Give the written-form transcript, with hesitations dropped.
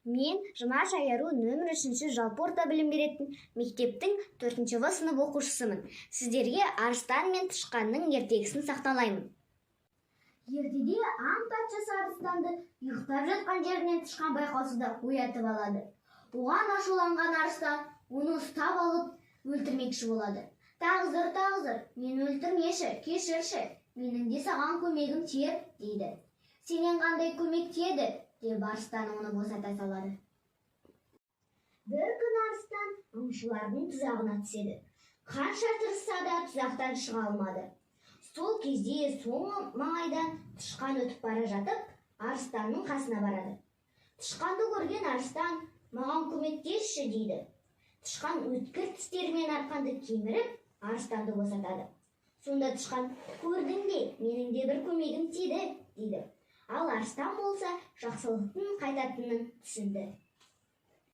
Мен Жұмаш Аяру, нөмір 3 жалпы орта білім беретін мектептің 4 В сынып оқушысымын. Сіздерге арыстан мен тышқанның ертегісін сахналаймын. Ертеде аң патшасы арыстанды ұйықтап жатқан жерінен тышқан байқаусызда оятып алады. Оған ашуланған арыстан оны ұстап алып өлтірмекші болады. «Тағзыр, тағзыр, мені өлтірмеші, кешірші, менің де саған көмегім тиер», – дейді. «Сенен қандай көмек тиеді?» – деп арыстан оны босата салады. Бір күні арыстан аңшылардың тұзағына түседі. Қанша тырысса да, тұзақтан шыға алмады. Сол кезде сол маңайдан тышқан өтіп бара жатып, арыстанның қасына барады. Тышқанды көрген арыстан: «Маған көмектесші», – дейді. Тышқан өткір тістерімен арқанды кеміріп, арыстанды босатады. Сонда тышқан: «Көрдің бе, менің де бір көмегім тиді», – дейді. Ал арыстан болса, жақсылықтың қайтатынын түсінді.